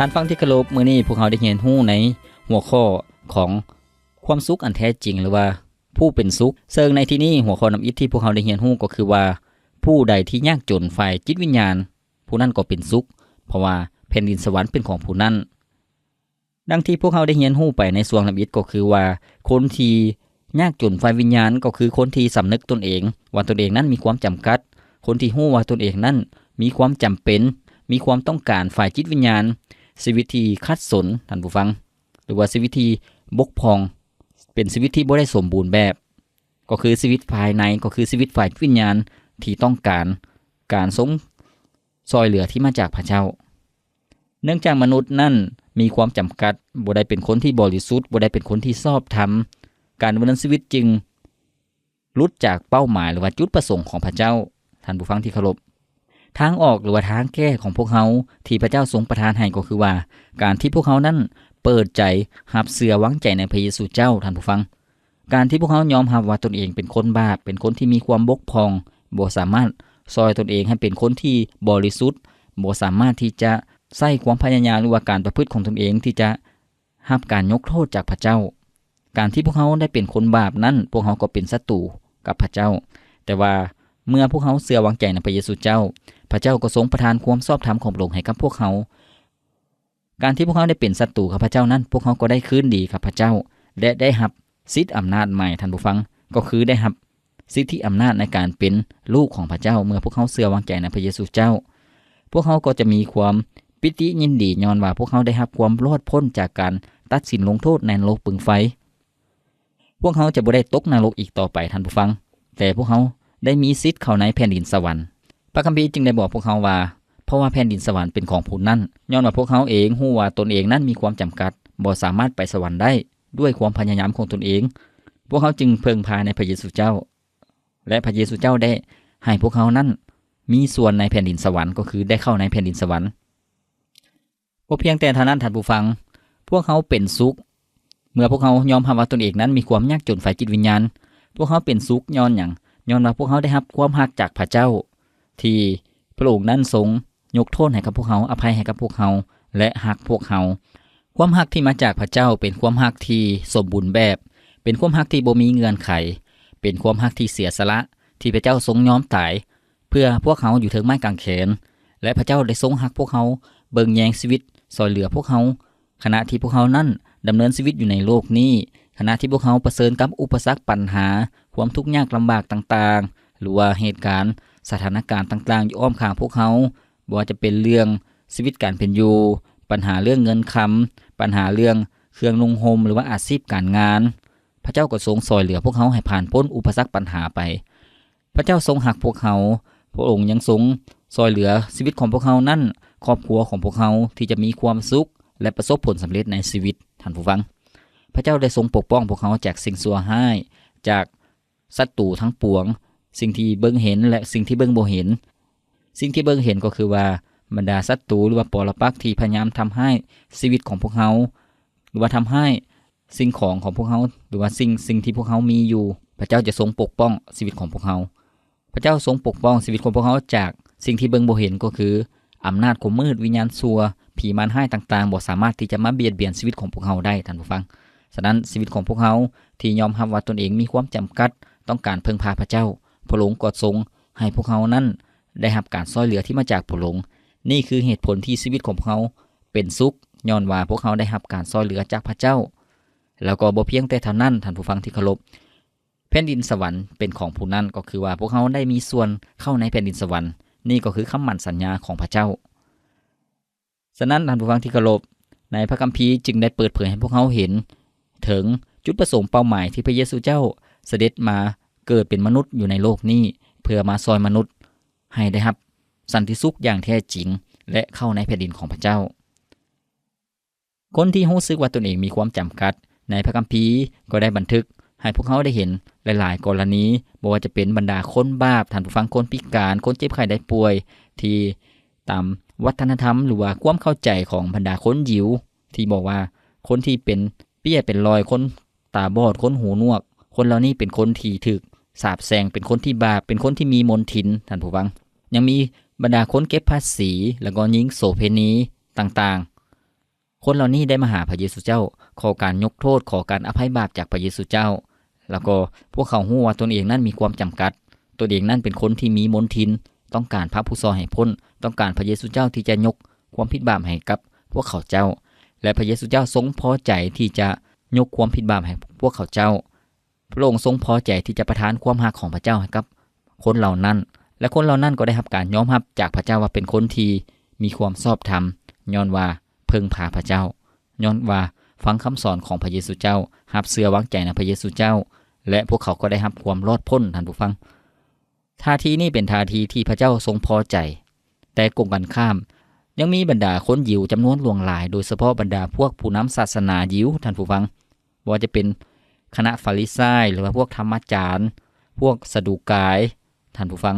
ທ່ານຜູ້ຟັງທີ່ເຄົາລົບ, ມື້ນີ້ພວກເຮົາໄດ້ຮຽນຮູ້ໃນຫົວຂໍ້ຂອງຄວາມສຸກອັນແທ້ຈິງ ຫຼືວ່າຜູ້ເປັນສຸກ. ເຊິ່ງໃນທີ່ນີ້ຫົວຂໍ້ທຳອິດທີ່ພວກເຮົາໄດ້ຮຽນຮູ້ກໍຄືວ່າ ຜູ້ໃດທີ່ຍາກຈົນຝ່າຍຈິດວິນຍານ ຜູ້ນັ້ນກໍເປັນສຸກ, ເພາະວ່າແຜ່ນດິນສະຫວັນເປັນຂອງຜູ້ນັ້ນ. ດັ່ງທີ່ພວກເຮົາໄດ້ຮຽນຮູ້ໄປໃນຊ່ວງທຳອິດກໍຄືວ່າ ຄົນທີ່ຍາກຈົນຝ່າຍວິນຍານກໍຄືຄົນທີ່ສຳນຶກຕົນເອງວ່າຕົນເອງນັ້ນມີຄວາມຈຳກັດ, ຄົນທີ່ຮູ້ວ່າຕົນເອງນັ້ນມີຄວາມຈຳເປັນ, ມີຄວາມຕ້ອງການຝ່າຍຈິດວິນຍານ, ຊີວິດທີ່ຂັດສົນ, ທ່ານຜູ້ຟັງ, ຫຼືວ່າຊີວິດທີ່ບົກຜ່ອງ, ເປັນຊີວິດທີ່ບໍ່ໄດ້ສົມບູນແບບ, ກໍຄືຊີວິດພາຍໃນ, ກໍຄືຊີວິດຝ່າຍຈິດວິນຍານທີ່ຕ້ອງການການຊົງ ຊ່ອຍເຫຼືອທີ່ມາຈາກພະເຈົ້າ. ເນື່ອງຈາກມະນຸດນັ້ນມີຄວາມຈຳກັດ, ບໍ່ໄດ້ເປັນຄົນທີ່ບໍລິສຸດ, ບໍ່ໄດ້ເປັນຄົນທີ່ຊອບທຳ, ການດຳເນີນຊີວິດຈຶ່ງຫຼຸດຈາກເປົ້າໝາຍ ຫຼືວ່າຈຸດປະສົງຂອງພະເຈົ້າ. ທ່ານຜູ້ຟັງທີ່ເຄົາລົບ, ທາງອອກ ຫຼືວ່າທາງແກ້ຂອງພວກເຮົາທີ່ພະເຈົ້າຊົງປະທານໃຫ້ກໍຄືວ່າ ການທີ່ພວກເຮົານັ້ນເປີດໃຈຮັບເຊື່ອວາງໃຈໃນພະເຢຊູເຈົ້າ. ທ່ານຜູ້ຟັງ, ການທີ່ພວກເຮົາຍອມຮັບວ່າຕົນເອງເປັນຄົນບາບ, ເປັນຄົນທີ່ມີຄວາມບົກຜ່ອງ, ບໍ່ສາມາດຊ່ອຍຕົນເອງໃຫ້ເປັນຄົນທີ່ບໍລິສຸດ, ບໍ່ສາມາດທີ່ຈະໃຊ້ຄວາມພະຍາຍາມ ຫຼືວ່າການປະພຶດຂອງຕົນເອງທີ່ຈະຮັບການຍົກໂທດຈາກພະເຈົ້າ. ການທີ່ພວກເຮົາໄດ້ເປັນຄົນບາບນັ້ນ, ພວກເຮົາກໍເປັນສັດຕູກັບພະເຈົ້າ. ແຕ່ວ່າເມື່ອພວກເຮົາເຊື່ອວາງໃຈໃນພະເຢຊູເຈົ້າ, ພະເຈົ້າກໍຊົງປະທານຄວາມຊອບທຳຂອງພະອົງໃຫ້ກັບພວກເຮົາ. ການທີ່ພວກເຮົາໄດ້ເປັນສັດຕູກັບພະເຈົ້ານັ້ນ, ພວກເຮົາກໍໄດ້ຄືນດີກັບພະເຈົ້າ ແລະ ໄດ້ຮັບສິດອຳນາດໃໝ່, ທ່ານຜູ້ຟັງ, ກໍຄືໄດ້ຮັບສິດທິອຳນາດໃນການເປັນລູກຂອງພະເຈົ້າ. ເມື່ອພວກເຮົາເຊື່ອວາງໃຈໃນພະເຢຊູເຈົ້າ, ພວກເຮົາກໍຈະມີຄວາມປີຕິຍິນດີ ຍ້ອນວ່າພວກເຮົາໄດ້ຮັບຄວາມລອດພົ້ນຈາກການຕັດສິນລົງໂທດໃນນະລົກເບິ່ງໄຟ. ພວກເຮົາຈະບໍ່ໄດ້ຕົກນະລົກອີກຕໍ່ໄປ, ທ່ານຜູ້ຟັງ, ແຕ່ພວກເຮົາໄດ້ມີສິດເຂົ້າໃນແຜ່ນດິນສະຫວັນ. ພະຄຳພີຈຶ່ງໄດ້ບອກພວກເຮົາວ່າ, ເພາະວ່າແຜ່ນດິນສະຫວັນເປັນຂອງຜູ້ນັ້ນ, ຍ້ອນວ່າພວກເຮົາເອງຮູ້ວ່າຕົນເອງນັ້ນມີຄວາມຈຳກັດ, ບໍ່ສາມາດໄປສະຫວັນໄດ້ດ້ວຍຄວາມພະຍາຍາມຂອງຕົນເອງ. ພວກເຮົາຈຶ່ງເພິ່ງພາໃນພະເຢຊູເຈົ້າ, ແລະ ພະເຢຊູເຈົ້າໄດ້ໃຫ້ພວກເຮົານັ້ນມີສ່ວນໃນແຜ່ນດິນສະຫວັນ, ກໍຄືໄດ້ເຂົ້າໃນແຜ່ນດິນສະຫວັນ. ບໍ່ພຽງແຕ່ເທົ່ານັ້ນ, ທ່ານຜູ້ຟັງ, ພວກເຮົາເປັນສຸກ ເມື່ອພວກເຮົາຍອມຮັບວ່າຕົນເອງນັ້ນມີຄວາມຍາກຈົນຝ່າຍຈິດວິນຍານ. ພວກເຮົາເປັນສຸກຍ້ອນຫຍັງ? ຍ້ອນວ່າພວກເຮົາໄດ້ຮັບຄວາມຮັກຈາກພະເຈົ້າ ທີ່ພະອົງນັ້ນຊົງຍົກໂທດໃຫ້ກັບພວກເຮົາ, ອະໄພໃຫ້ກັບພວກເຮົາ ແລະ ຮັກພວກເຮົາ. ຄວາມຮັກທີ່ມາຈາກພະເຈົ້າເປັນຄວາມຮັກທີ່ສົມບູນແບບ, ເປັນຄວາມຮັກທີ່ບໍ່ມີເງື່ອນໄຂ, ເປັນຄວາມຮັກທີ່ເສຍສະຫຼະ, ທີ່ພະເຈົ້າຊົງຍອມຕາຍ ເພື່ອພວກເຮົາຢູ່ເທິງໄມ້ກາງແຂນ ແລະ ພະເຈົ້າໄດ້ຊົງຮັກພວກເຮົາ, ເບິ່ງແຍງຊີວິດ, ຊ່ອຍເຫຼືອພວກເຮົາ ຂະນະທີ່ພວກເຮົານັ້ນດຳເນີນຊີວິດຢູ່ໃນໂລກນີ້, ຂະນະທີ່ພວກເຮົາປະເຊີນກັບອຸປະສັກ, ບັນຫາ, ຄວາມທຸກຍາກລຳບາກຕ່າງໆ ຫຼືວ່າເຫດການ, ສະຖານະການຕ່າງໆຢູ່ອ້ອມຂ້າງພວກເຮົາ, ບໍ່ວ່າຈະເປັນເລື່ອງຊີວິດການເປັນຢູ່, ບັນຫາເລື່ອງເງິນຄຳ, ບັນຫາເລື່ອງເຄື່ອງນຸ່ງຫົ່ມ ຫຼືວ່າອາຊີບການງານ, ພະເຈົ້າກໍຊົງຊ່ອຍເຫຼືອພວກເຮົາໃຫ້ຜ່ານພົ້ນອຸປະສັກບັນຫາໄປ. ພະເຈົ້າຊົງຮັກພວກເຮົາ, ພະອົງຍັງຊົງຊ່ອຍເຫຼືອຊີວິດຂອງພວກເຮົານັ້ນ, ຄອບຄົວຂອງພວກເຮົາທີ່ຈະມີຄວາມສຸກ ແລະ ປະສົບຜົນສຳເລັດໃນຊີວິດ. ທ່ານຜູ້ຟັງ, ພະເຈົ້າໄດ້ຊົງປົກປ້ອງພວກເຮົາຈາກສິ່ງຊົ່ວຮ້າຍ, ຈາກສັດຕູທັງປວງ, ສິ່ງທີ່ເບິ່ງເຫັນ ແລະ ສິ່ງທີ່ເບິ່ງບໍ່ເຫັນ. ສິ່ງທີ່ເບິ່ງເຫັນກໍຄືວ່າ ບັນດາສັດຕູ ຫຼືວ່າປໍລະປັກທີ່ພະຍາຍາມທຳຮ້າຍຊີວິດຂອງພວກເຮົາ ຫຼືວ່າທຳຮ້າຍສິ່ງຂອງຂອງພວກເຮົາ ຫຼືວ່າສິ່ງ ສິ່ງທີ່ພວກເຮົາມີຢູ່, ພະເຈົ້າຈະຊົງປົກປ້ອງຊີວິດຂອງພວກເຮົາ. ພະເຈົ້າຊົງປົກປ້ອງຊີວິດຂອງພວກເຮົາຈາກສິ່ງທີ່ເບິ່ງບໍ່ເຫັນ, ກໍຄືອຳນາດຄວາມມືດ, ວິນຍານຊົ່ວ, ຜີມານຮ້າຍຕ່າງໆ ບໍ່ສາມາດທີ່ຈະມາບຽດບຽນຊີວິດຂອງພວກເຮົາໄດ້, ທ່ານຜູ້ຟັງ. ສະນັ້ນ, ຊີວິດຂອງພວກເຮົາທີ່ຍອມຮັບວ່າຕົນເອງມີຄວາມຈຳກັດ, ຕ້ອງການເພິ່ງພາພະເຈົ້າ, ພະອົງກໍຊົງໃຫ້ພວກເຮົານັ້ນໄດ້ຮັບການຊ່ອຍເຫຼືອທີ່ມາຈາກພະອົງ. ນີ້ຄືເຫດຜົນທີ່ຊີວິດຂອງພວກເຮົາເປັນສຸກ, ຍ້ອນວ່າພວກເຮົາໄດ້ຮັບການຊ່ອຍເຫຼືອຈາກພະເຈົ້າ. ແລ້ວກໍບໍ່ພຽງແຕ່ເທົ່ານັ້ນ, ທ່ານຜູ້ຟັງທີ່ເຄົາລົບ, ແຜ່ນດິນສະຫວັນເປັນຂອງຜູ້ນັ້ນ, ກໍຄືວ່າພວກເຮົາໄດ້ມີສ່ວນເຂົ້າໃນແຜ່ນດິນສະຫວັນ. ນີ້ກໍຄືຄຳໝັ້ນສັນຍາຂອງພະເຈົ້າ. ສະນັ້ນ, ທ່ານຜູ້ຟັງທີ່ເຄົາລົບ, ໃນພະຄຳພີຈຶ່ງໄດ້ເປີດເຜີຍໃຫ້ພວກເຮົາເຫັນເຖິງຈຸດປະສົງເປົ້າໝາຍທີ່ພະເຢຊູເຈົ້າສະເດັດມາເກີດເປັນມະນຸດຢູ່ໃນໂລກນີ້, ເພື່ອມາຊ່ອຍມະນຸດໃຫ້ໄດ້ຮັບສັນຕິສຸກຢ່າງແທ້ຈິງ ແລະ ເຂົ້າໃນແຜ່ນດິນຂອງພະເຈົ້າ. ຄົນທີ່ຮູ້ສຶກວ່າຕົນເອງມີຄວາມຈຳກັດ ໃນພະຄຳພີກໍໄດ້ບັນທຶກໃຫ້ພວກເຮົາໄດ້ເຫັນຫຼາຍໆກໍລະນີ, ບໍ່ວ່າຈະເປັນບັນດາຄົນບາບ, ທ່ານຜູ້ຟັງ, ຄົນພິການ, ຄົນເຈັບໄຂ້ໄດ້ປ່ວຍ, ທີ່ຕາມວັດທະນະທຳ ຫຼືວ່າຄວາມເຂົ້າໃຈຂອງບັນດາຄົນຢິວ ທີ່ບອກວ່າຄົນທີ່ເປັນເປ້ຍເປັນລອຍ, ຄົນຕາບອດ, ຄົນຫູໜວກ, ຄົນເຫຼົ່ານີ້ເປັນຄົນທີ່ຖືກສາບແຊ່ງ, ເປັນຄົນທີ່ບາບ, ເປັນຄົນທີ່ມີມົນທິນ, ທ່ານຜູ້ຟັງ. ຍັງມີບັນດາຄົນເກັບພາສີ ແລ້ວກໍຍິງໂສເພນີຕ່າງໆ. ຄົນເຫຼົ່ານີ້ໄດ້ມາຫາພະເຢຊູເຈົ້າ, ຂໍການຍົກໂທດ, ຂໍການອະໄພບາບຈາກພະເຢຊູເຈົ້າ. ແລ້ວກໍພວກເຂົາຮູ້ວ່າຕົນເອງນັ້ນມີຄວາມຈຳກັດ, ຕົນເອງນັ້ນເປັນຄົນທີ່ມີມົນທິນ, ຕ້ອງການພະຜູ້ຊ່ອຍໃຫ້ພົ້ນ, ຕ້ອງການພະເຢຊູເຈົ້າທີ່ຈະຍົກຄວາມຜິດບາບໃຫ້ກັບພວກເຂົາເຈົ້າ. ແລະ ພະເຢຊູເຈົ້າຊົງພໍໃຈທີ່ຈະຍົກຄວາມຜິດບາບໃຫ້ພວກເຂົາເຈົ້າ. ພະອົງຊົງພໍໃຈທີ່ຈະປະທານຄວາມຮັກຂອງພະເຈົ້າໃຫ້ກັບຄົນເຫຼົ່ານັ້ນ, ແລະ ຄົນເຫຼົ່ານັ້ນກໍໄດ້ຮັບການຍອມຮັບຈາກພະເຈົ້າວ່າເປັນຄົນທີ່ມີຄວາມຊອບທຳ, ຍ້ອນວ່າເພິ່ງພາພະເຈົ້າ, ຍ້ອນວ່າຟັງຄຳສອນຂອງພະເຢຊູເຈົ້າ, ຮັບເຊື່ອວາງໃຈໃນພະເຢຊູເຈົ້າ, ແລະ ພວກເຂົາກໍໄດ້ຮັບຄວາມລອດພົ້ນ, ທ່ານຜູ້ຟັງ. ທ່າທີນີ້ເປັນທ່າທີທີ່ພະເຈົ້າຊົງພໍໃຈ. ແຕ່ກົງກັນຂ້າມ, ຍັງມີບັນດາຄົນຢິວຈຳນວນຫຼວງຫຼາຍ, ໂດຍສະເພາະບັນດາພວກຜູ້ນຳສາສະໜາຢິວ, ທ່ານຜູ້ຟັງ, ບໍ່ວ່າຈະເປັນຄະນະຟາຣິໄຊ ຫຼືວ່າພວກທຳມະຈານ, ພວກສະດູກາຍ, ທ່ານຜູ້ຟັງ,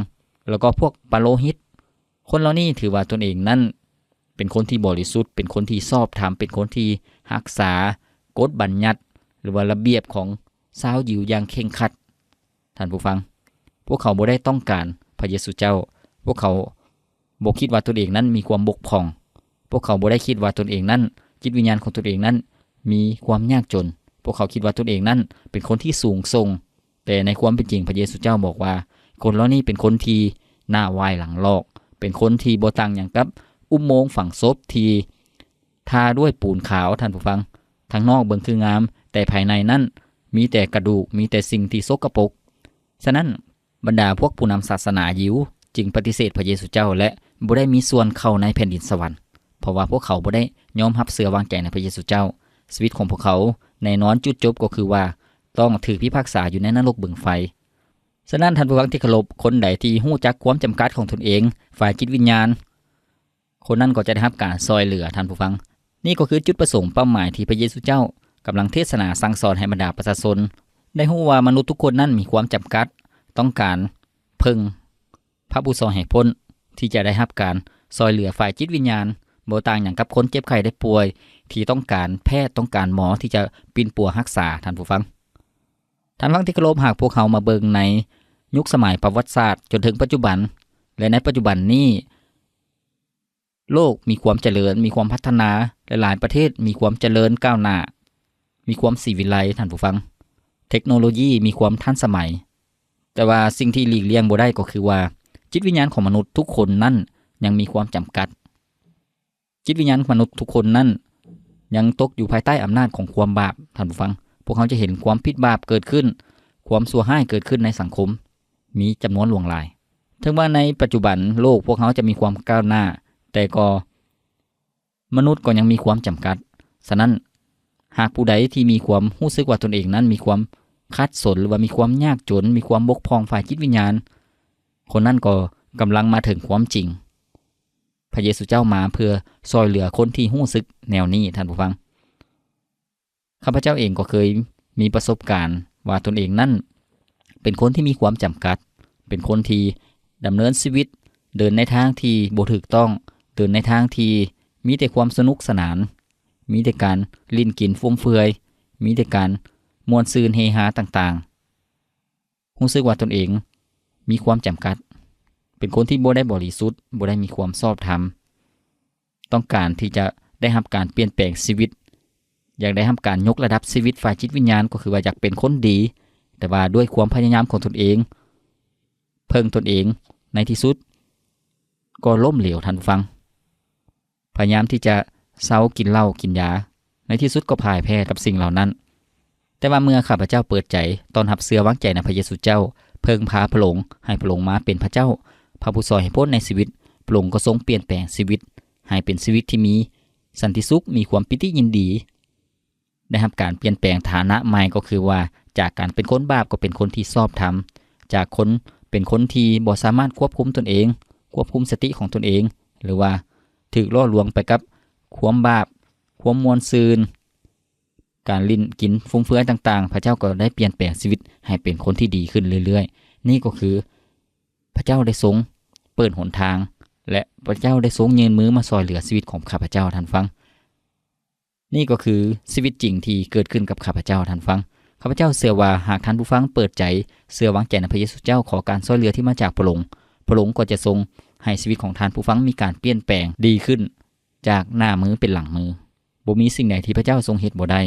ແລ້ວກໍພວກປະໂລຫິດ. ຄົນເຫຼົ່ານີ້ຖືວ່າຕົນເອງນັ້ນເປັນຄົນທີ່ບໍລິສຸດ, ເປັນຄົນທີ່ຊອບທຳ, ເປັນຄົນທີ່ຮັກສາກົດບັນຍັດ ຫຼືວ່າລະບຽບຂອງຊາວຢິວຢ່າງເຄັ່ງຄັດ. ທ່ານຜູ້ຟັງ, ພວກເຂົາບໍ່ໄດ້ຕ້ອງການພະເຢຊູເຈົ້າ, ພວກເຂົາບໍ່ຄິດວ່າຕົນເອງນັ້ນມີຄວາມບົກຜ່ອງ, ພວກເຂົາບໍ່ໄດ້ຄິດວ່າຕົນເອງນັ້ນ, ຈິດວິນຍານຂອງຕົນເອງນັ້ນມີຄວາມຍາກຈົນ, ພວກເຂົາຄິດວ່າຕົນເອງນັ້ນເປັນຄົນທີ່ສູງສົ່ງ. ແຕ່ໃນຄວາມເປັນຈິງ ພະເຢຊູເຈົ້າບອກວ່າ ຄົນເຫຼົ່ານີ້ເປັນຄົນທີ່ໜ້າວາຍຫຼັງລອກ, ເປັນຄົນທີ່ບໍ່ຕ່າງຫຍັງກັບອຸໂມງຝັງສົບທີ່ ທາດ້ວຍປູນຂາວ, ທ່ານຜູ້ຟັງ, ທາງນອກເບິ່ງຄືງາມ, ແຕ່ພາຍໃນນັ້ນມີແຕ່ກະດູກ, ມີແຕ່ສິ່ງທີ່ສົກກະປົກ. ສະນັ້ນ, ບັນດາພວກຜູ້ນຳສາສະໜາຢິວຈຶ່ງປະຕິເສດພະເຢຊູເຈົ້າ ແລະ ບໍ່ໄດ້ມີສ່ວນເຂົ້າໃນແຜ່ນດິນສະຫວັນ, ເພາະວ່າພວກເຂົາບໍ່ໄດ້ຍອມຮັບເຊື່ອວາງໃຈໃນພະເຢຊູເຈົ້າ. ຊີວິດຂອງພວກເຂົາ, ແນ່ນອນ, ຈຸດຈົບກໍຄືວ່າຕ້ອງຖືກພິພາກສາຢູ່ໃນນະລົກບຶງໄຟ. ສະນັ້ນ, ທ່ານຜູ້ຟັງທີ່ເຄົາລົບ, ຄົນໃດທີ່ຮູ້ຈັກຄວາມຈຳກັດຂອງຕົນເອງ, ຝ່າຍຈິດວິນຍານ, ຄົນນັ້ນກໍຈະໄດ້ຮັບການຊ່ອຍເຫຼືອ, ທ່ານຜູ້ຟັງ. ນີ້ກໍຄືຈຸດປະສົງເປົ້າໝາຍທີ່ພະເຢຊູເຈົ້າກຳລັງເທດສະໜາສັ່ງສອນໃຫ້ບັນດາປະຊາຊົນໄດ້ຮູ້ວ່າມະນຸດທຸກຄົນນັ້ນມີຄວາມຈຳກັດ, ຕ້ອງການເພິ່ງພະຜູ້ຊ່ອຍໃຫ້ພົ້ນ, ທີ່ຈະໄດ້ຮັບການຊ່ອຍເຫຼືອຝ່າຍຈິດວິນຍານ, ບໍ່ຕ່າງຫຍັງກັບຄົນເຈັບໄຂ້ໄດ້ປ່ວຍທີ່ຕ້ອງການແພດ, ຕ້ອງການໝໍທີ່ຈະປິ່ນປົວຮັກສາ, ທ່ານຜູ້ຟັງ. ທ່ານຜູ້ຟັງທີ່ເຄົາລົບ, ຫາກພວກເຮົາມາເບິ່ງໃນຍຸກສະໄໝປະຫວັດສາດຈົນເຖິງປັດຈຸບັນ, ແລະ ໃນປັດຈຸບັນນີ້ ໂລກມີຄວາມຈະເລີນ, ມີຄວາມພັດທະນາ, ຫຼາຍໆປະເທດມີຄວາມຈະເລີນກ້າວໜ້າ, ມີຄວາມສີວິໄລ, ທ່ານຜູ້ຟັງ. ເທັກໂນໂລຢີມີຄວາມທັນສະໄໝ, ແຕ່ວ່າສິ່ງທີ່ຫຼີກລ່ຽງບໍ່ໄດ້ກໍຄືວ່າ ຈິດວິນຍານຂອງມະນຸດທຸກຄົນນັ້ນຍັງມີຄວາມຈຳກັດ. ຈິດວິນຍານມະນຸດທຸກຄົນນັ້ນຍັງຕົກຢູ່ພາຍໃຕ້ອຳນາດຂອງຄວາມບາບ, ທ່ານຜູ້ຟັງ. ພວກເຮົາຈະເຫັນຄວາມຜິດບາບເກີດຂຶ້ນ, ຄວາມຊົ່ວຮ້າຍເກີດຂຶ້ນໃນສັງຄົມ. ມີຈຳນວນຫຼວງຫຼາຍ. ເຖິງວ່າໃນປັດຈຸບັນໂລກພວກເຮົາຈະມີຄວາມກ້າວໜ້າ, ແຕ່ກໍມະນຸດກໍຍັງມີຄວາມຈຳກັດ. ສະນັ້ນ, ຫາກຜູ້ໃດທີ່ມີຄວາມຮູ້ສຶກວ່າຕົນເອງນັ້ນມີຄວາມຂັດສົນ ຫຼືວ່າມີຄວາມຍາກຈົນ, ມີຄວາມບົກຜ່ອງຝ່າຍຈິດວິນຍານ, ຄົນນັ້ນກໍກຳລັງມາເຖິງຄວາມຈິງ. ພະເຢຊູເຈົ້າມາເພື່ອຊ່ອຍເຫຼືອຄົນທີ່ຮູ້ສຶກແນວນີ້, ທ່ານຜູ້ຟັງ. ຂ້າພະເຈົ້າເອງກໍເຄີຍມີປະສົບການວ່າຕົນເອງນັ້ນເປັນຄົນທີ່ມີຄວາມຈຳກັດ, ເປັນຄົນທີ່ດຳເນີນຊີວິດ, ເດີນໃນທາງທີ່ບໍ່ຖືກຕ້ອງ, ເດີນໃນທາງທີ່ມີແຕ່ຄວາມສະໜຸກສະໜານ, ມີແຕ່ການຫຼິ້ນກິນຟຸມເຟືອຍ, ມີແຕ່ການມ່ວນຊື່ນເຮຮາຕ່າງໆ. ຮູ້ສຶກວ່າຕົນເອງມີຄວາມຈຳກັດ, ເປັນຄົນທີ່ບໍ່ໄດ້ບໍລິສຸດ, ບໍ່ໄດ້ມີຄວາມຊອບທຳ, ຕ້ອງການທີ່ຈະໄດ້ຮັບການປ່ຽນແປງຊີວິດ, ຢາກໄດ້ຮັບການຍົກລະດັບຊີວິດຝ່າຍຈິດວິນຍານ, ກໍຄືວ່າຢາກເປັນຄົນດີ, ແຕ່ວ່າດ້ວຍຄວາມພະຍາຍາມຂອງຕົນເອງ, ເພິ່ງຕົນເອງ, ໃນທີ່ສຸດກໍລົ້ມເຫຼວ, ທ່ານຜູ້ຟັງ. ພະຍາຍາມທີ່ຈະເຊົາກິນເຫຼົ້າກິນຢາ, ໃນທີ່ສຸດກໍພ່າຍແພ້ກັບສິ່ງເຫຼົ່ານັ້ນ. ແຕ່ວ່າເມື່ອຂ້າພະເຈົ້າເປີດໃຈຕ້ອນຮັບເຊື່ອວາງໃຈໃນພະເຢຊູເຈົ້າ, ເພິ່ງພາພະອົງ, ໃຫ້ພະອົງມາເປັນພະເຈົ້າ, ພະຜູ້ຊ່ອຍໃຫ້ພົ້ນໃນຊີວິດ, ພະອົງກໍຊົງປ່ຽນແປງຊີວິດໃຫ້ເປັນຊີວິດທີ່ມີສັນຕິສຸກ, ມີຄວາມປີຕິຍິນດີ. ໄດ້ຮັບການປ່ຽນແປງຖານະໃໝ່, ກໍຄືວ່າຈາກການເປັນຄົນບາບກໍເປັນຄົນທີ່ຊອບທຳ, ຈາກຄົນ ເປັນຄົນທີ່ບໍ່ສາມາດຄວບຄຸມຕົນເອງ, ຄວບຄຸມສະຕິຂອງຕົນເອງ, ຫຼືວ່າຖືກຫຼໍ່ລວງໄປກັບຄວາມບາບ, ຄວາມມ່ວນຊື່ນ, ການຫຼິ້ນກິນຟຸມເຟືອຍຕ່າງໆ, ພະເຈົ້າກໍໄດ້ປ່ຽນແປງຊີວິດໃຫ້ເປັນຄົນທີ່ດີຂຶ້ນເລື້ອຍໆ. ນີ້ກໍຄືພະເຈົ້າໄດ້ຊົງເປີດຫົນທາງ ແລະ ພະເຈົ້າໄດ້ຊົງຍື່ນມືມາຊ່ອຍເຫຼືອຊີວິດຂອງຂ້າພະເຈົ້າ, ທ່ານຟັງ. ນີ້ກໍຄືຊີວິດຈິງທີ່ເກີດຂຶ້ນກັບຂ້າພະເຈົ້າ, ທ່ານຟັງ. ຂ້າພະເຈົ້າເຊື່ອວ່າຫາກທ່ານຜູ້ຟັງເປີດໃຈ, ເຊື່ອວາງໃຈໃນພະເຢຊູເຈົ້າ, ຂໍການຊ່ອຍເຫຼືອທີ່ມາຈາກພະອົງ, ພະອົງກໍຈະຊົງໃຫ້ຊີວິດຂອງທ່ານຜູ້ຟັງມີການປ່ຽນແປງດີຂຶ້ນຈາກໜ້າມືເປັນຫຼັງມື. ບໍ່ມີສິ່ງໃດທີ່ພະເຈົ້າຊົງເຮັດບໍ່ໄດ້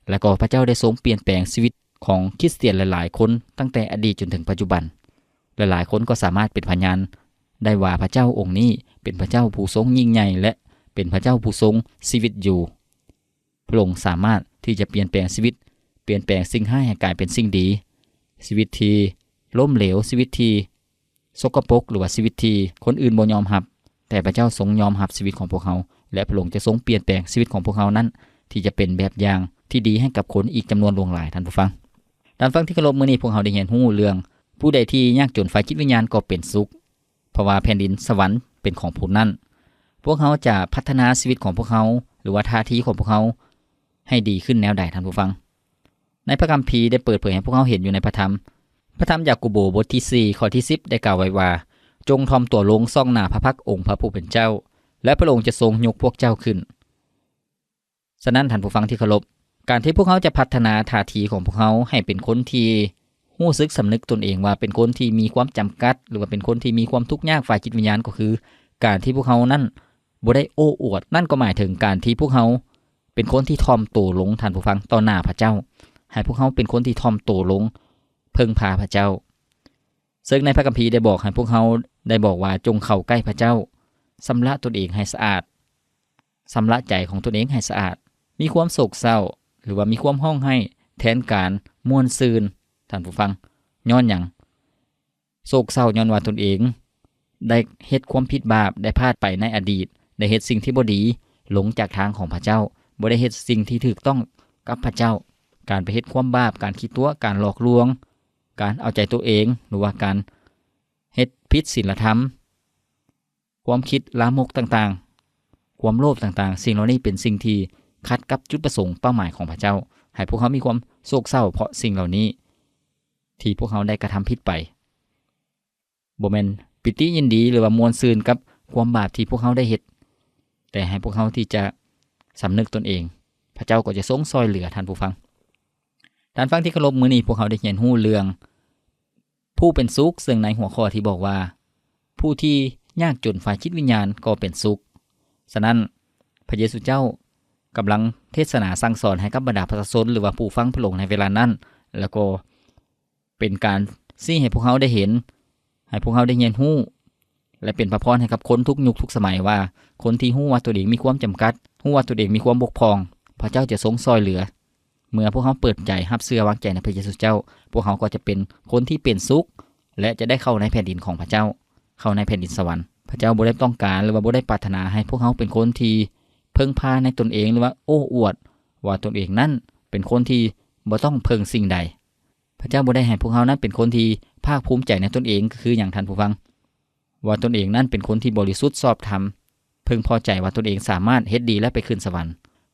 ແລະກໍພະເຈົ້າໄດ້ຊົງປ່ຽນແປງຊີວິດຂອງຄຣິສຕຽນຫຼາຍໆຄົນ ຕັ້ງແຕ່ອະດີດຈົນເຖິງປັດຈຸບັນ. ຫຼາຍໆຄົນກໍສາມາດເປັນພະຍານໄດ້ວ່າພະເຈົ້າອົງນີ້ເປັນພະເຈົ້າຜູ້ຊົງຍິ່ງໃຫຍ່ ແລະເປັນພະເຈົ້າຜູ້ຊົງຊີວິດຢູ່. ພະອົງສາມາດທີ່ຈະປ່ຽນແປງຊີວິດ, ປ່ຽນແປງສິ່ງຮ້າຍໃຫ້ກາຍເປັນສິ່ງດີ, ຊີວິດທີ່ລົ້ມເຫຼວ, ຊີວິດທີ່ ສົກກະປົກ ຫຼືວ່າຊີວິດທີ່ຄົນອື່ນບໍ່ຍອມຮັບ, ແຕ່ພະເຈົ້າຊົງຍອມຮັບຊີວິດຂອງພວກເຮົາ ແລະ ພະອົງຈະຊົງປ່ຽນແປງຊີວິດຂອງພວກເຮົານັ້ນ ທີ່ຈະເປັນແບບຢ່າງທີ່ດີໃຫ້ກັບຄົນອີກຈຳນວນຫຼວງຫຼາຍ, ທ່ານຜູ້ຟັງ. ທ່ານຜູ້ຟັງທີ່ເຄົາລົບ, ມື້ນີ້ພວກເຮົາໄດ້ຮຽນຮູ້ເລື່ອງ ຜູ້ໃດທີ່ຍາກຈົນຝ່າຍຈິດວິນຍານກໍເປັນສຸກ, ເພາະວ່າແຜ່ນດິນສະຫວັນເປັນຂອງຜູ້ນັ້ນ. ພວກເຮົາຈະພັດທະນາຊີວິດຂອງພວກເຮົາ ຫຼືວ່າທ່າທີຂອງພວກເຮົາໃຫ້ດີຂຶ້ນແນວໃດ, ທ່ານຜູ້ຟັງ? ໃນພະຄຳພີໄດ້ເປີດເຜີຍໃຫ້ພວກເຮົາເຫັນຢູ່ໃນພະທຳ. ພະທຳຢາໂກໂບ ບົດທີສີ່ ຂໍ້ທີສິບ ໄດ້ກ່າວໄວ້ວ່າ, ຈົ່ງຖ່ອມຕົວລົງສ່ອງໜ້າພະພັກອົງພະຜູ້ເປັນເຈົ້າ, ແລະ ພະອົງຈະຊົງຍົກພວກເຈົ້າຂຶ້ນ. ສະນັ້ນ, ທ່ານຜູ້ຟັງທີ່ເຄົາລົບ, ການທີ່ພວກເຮົາຈະພັດທະນາທ່າທີຂອງພວກເຮົາໃຫ້ເປັນຄົນທີ່ຮູ້ສຶກສຳນຶກຕົນເອງວ່າເປັນຄົນທີ່ມີຄວາມຈຳກັດ ຫຼືວ່າເປັນຄົນທີ່ມີຄວາມທຸກຍາກຝ່າຍຈິດວິນຍານ ກໍຄືການທີ່ພວກເຮົານັ້ນບໍ່ໄດ້ໂອ້ອວດ. ນັ້ນກໍໝາຍເຖິງການທີ່ພວກເຮົາ ເປັນຄົນທີ່ຖ່ອມໂຕລົງ, ທ່ານຜູ້ຟັງ, ຕໍ່ໜ້າພະເຈົ້າ. ໃຫ້ພວກເຮົາເປັນຄົນທີ່ຖ່ອມໂຕລົງ, ເພິ່ງພາພະເຈົ້າ. ເຊິ່ງໃນພະຄຳພີໄດ້ບອກໃຫ້ພວກເຮົາໄດ້ບອກວ່າ, ຈົ່ງເຂົ້າໃກ້ພະເຈົ້າ, ຊຳລະຕົນເອງໃຫ້ສະອາດ, ຊຳລະໃຈຂອງຕົນເອງໃຫ້ສະອາດ, ມີຄວາມໂສກເສົ້າ ຫຼືວ່າມີຄວາມຮ້ອງໄຫ້ ແທນການມ່ວນຊື່ນ, ທ່ານຜູ້ຟັງ. ຍ້ອນຫຍັງ? ໂສກເສົ້າຍ້ອນວ່າຕົນເອງໄດ້ເຮັດຄວາມຜິດບາບ, ໄດ້ພາດໄປໃນອະດີດ, ໄດ້ເຮັດສິ່ງທີ່ບໍ່ດີ, ຫຼົງຈາກທາງຂອງພະເຈົ້າ, ບໍ່ໄດ້ເຮັດສິ່ງທີ່ຖືກຕ້ອງກັບພະເຈົ້າ. ການໄປເຮັດຄວາມບາບ, ການຂີ້ຕົວະ, ການຫຼອກລວງ, ການເອົາໃຈຕົວເອງ, ຫຼືວ່າການເຮັດຜິດສິນລະທຳ, ຄວາມຄິດລາມົກຕ່າງໆ, ຄວາມໂລບຕ່າງໆ, ສິ່ງເຫຼົ່ານີ້ເປັນສິ່ງທີ່ຂັດກັບຈຸດປະສົງເປົ້າໝາຍຂອງພະເຈົ້າ. ໃຫ້ພວກເຮົາມີຄວາມໂສກເສົ້າເພາະສິ່ງເຫຼົ່ານີ້ ທີ່ພວກເຮົາໄດ້ກະທຳຜິດໄປ. ບໍ່ແມ່ນປີຕິຍິນດີ ຫຼືວ່າມ່ວນຊື່ນກັບຄວາມບາບທີ່ພວກເຮົາໄດ້ເຮັດ, ແຕ່ໃຫ້ພວກເຮົາທີ່ຈະສຳນຶກຕົນເອງ, ພະເຈົ້າກໍຈະຊົງຊ່ອຍເຫຼືອ, ທ່ານຜູ້ຟັງ. ທ່ານຟັງທີ່ເຄົາລົບ, ມື້ນີ້ພວກເຮົາໄດ້ຮຽນຮູ້ເລື່ອງ ຜູ້ເປັນສຸກ, ເຊິ່ງໃນຫົວຂໍ້ທີ່ບອກວ່າ, ຜູ້ທີ່ຍາກຈົນຝ່າຍຈິດວິນຍານກໍເປັນສຸກ. ສະນັ້ນ, ພະເຢຊູເຈົ້າກຳລັງເທດສະໜາສັ່ງສອນໃຫ້ກັບບັນດາປະຊາຊົນ ຫຼືວ່າຜູ້ຟັງພະອົງໃນເວລານັ້ນ, ແລ້ວກໍເປັນການຊີ້ໃຫ້ພວກເຮົາໄດ້ເຫັນ, ໃຫ້ພວກເຮົາໄດ້ຮຽນຮູ້ ແລະ ເປັນພະພອນໃຫ້ກັບຄົນທຸກຍຸກທຸກສະໄໝວ່າ, ຄົນທີ່ຮູ້ວ່າຕົນເອງມີຄວາມຈຳກັດ, ຮູ້ວ່າຕົນເອງມີຄວາມບົກຜ່ອງ, ພະເຈົ້າຈະຊົງຊ່ອຍເຫຼືອ. ເມື່ອພວກເຮົາເປີດໃຈຮັບເຊື່ອວາງໃຈໃນພະເຢຊູເຈົ້າ, ພວກເຮົາກໍຈະເປັນຄົນທີ່ເປັນສຸກ ແລະ ຈະໄດ້ເຂົ້າໃນແຜ່ນດິນຂອງພະເຈົ້າ, ເຂົ້າໃນແຜ່ນດິນສະຫວັນ. ພະເຈົ້າບໍ່ໄດ້ຕ້ອງການ ຫຼືວ່າບໍ່ໄດ້ປາດຖະໜາໃຫ້ພວກເຮົາເປັນຄົນທີ່ເພິ່ງພາໃນຕົນເອງ ຫຼືວ່າໂອ້ອວດວ່າຕົນເອງນັ້ນເປັນຄົນທີ່ບໍ່ຕ້ອງເພິ່ງສິ່ງໃດ. ພະເຈົ້າບໍ່ໄດ້ໃຫ້ພວກເຮົານັ້ນເປັນຄົນທີ່ພາກພູມໃຈໃນຕົນເອງ, ກໍຄືຫຍັງ, ທ່ານຜູ້ຟັງ? ວ່າຕົນເອງນັ້ນເປັນຄົນທີ່ບໍລິສຸດຊອບທຳ, ເພິ່ງພໍໃຈວ່າຕົນເອງສາມາດເຮັດດີ ແລະ ໄປຂຶ້ນສະຫວັນ.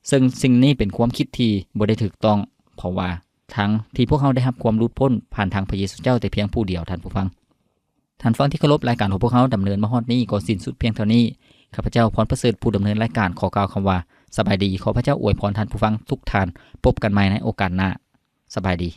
ເຊິ່ງສິ່ງນີ້ເປັນຄວາມຄິດທີ່ບໍ່ໄດ້ຖືກຕ້ອງ, ເພາະວ່າທາງທີ່ພວກເຮົາໄດ້ຮັບຄວາມຫຼຸດພົ້ນຜ່ານທາງພະເຢຊູເຈົ້າແຕ່ພຽງຜູ້ດຽວ, ທ່ານຜູ້ຟັງ. ທ່ານຟັງທີ່ເຄົາລົບ, ລາຍການຂອງພວກເຮົາດຳເນີນມາຮອດນີ້ກໍສິ້ນສຸດພຽງເທົ່ານີ້. ຂ້າພະເຈົ້າ ພອນປະເສີດ ຜູ້ດຳເນີນລາຍການ ຂໍກ່າວຄຳວ່າ ສະບາຍດີ. ຂໍພະເຈົ້າອວຍພອນທ່ານຜູ້ຟັງທຸກທ່ານ. ພົບກັນໃໝ່ໃນໂອກາດໜ້າ. ສະບາຍດີ.